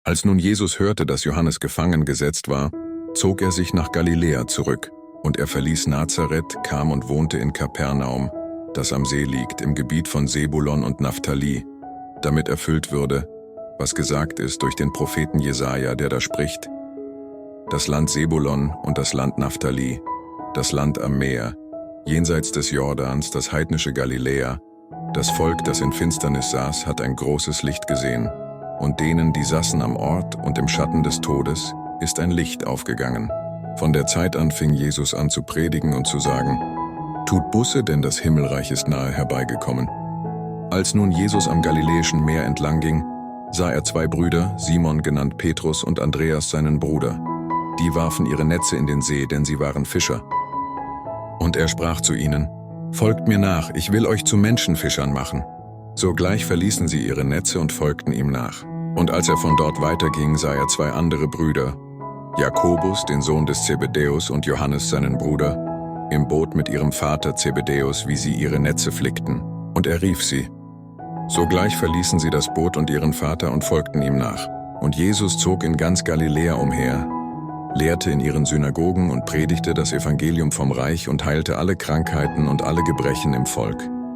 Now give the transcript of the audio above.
Als nun Jesus hörte, dass Johannes gefangen gesetzt war, zog er sich nach Galiläa zurück, und er verließ Nazareth, kam und wohnte in Kapernaum, das am See liegt, im Gebiet von Sebulon und Naphtali, damit erfüllt würde, was gesagt ist durch den Propheten Jesaja, der da spricht: Das Land Sebulon und das Land Naphtali, das Land am Meer, jenseits des Jordans, das heidnische Galiläa, das Volk, das in Finsternis saß, hat ein großes Licht gesehen, und denen, die saßen am Ort und im Schatten des Todes, ist ein Licht aufgegangen. Von der Zeit an fing Jesus an zu predigen und zu sagen: Tut Buße, denn das Himmelreich ist nahe herbeigekommen. Als nun Jesus am Galiläischen Meer entlang ging, sah er zwei Brüder, Simon genannt Petrus und Andreas seinen Bruder. Die warfen ihre Netze in den See, denn sie waren Fischer. Und er sprach zu ihnen: Folgt mir nach, ich will euch zu Menschenfischern machen. Sogleich verließen sie ihre Netze und folgten ihm nach. Und als er von dort weiterging, sah er zwei andere Brüder, Jakobus, den Sohn des Zebedäus, und Johannes, seinen Bruder, im Boot mit ihrem Vater Zebedäus, wie sie ihre Netze flickten. Und er rief sie. Sogleich verließen sie das Boot und ihren Vater und folgten ihm nach. Und Jesus zog in ganz Galiläa umher, lehrte in ihren Synagogen und predigte das Evangelium vom Reich und heilte alle Krankheiten und alle Gebrechen im Volk.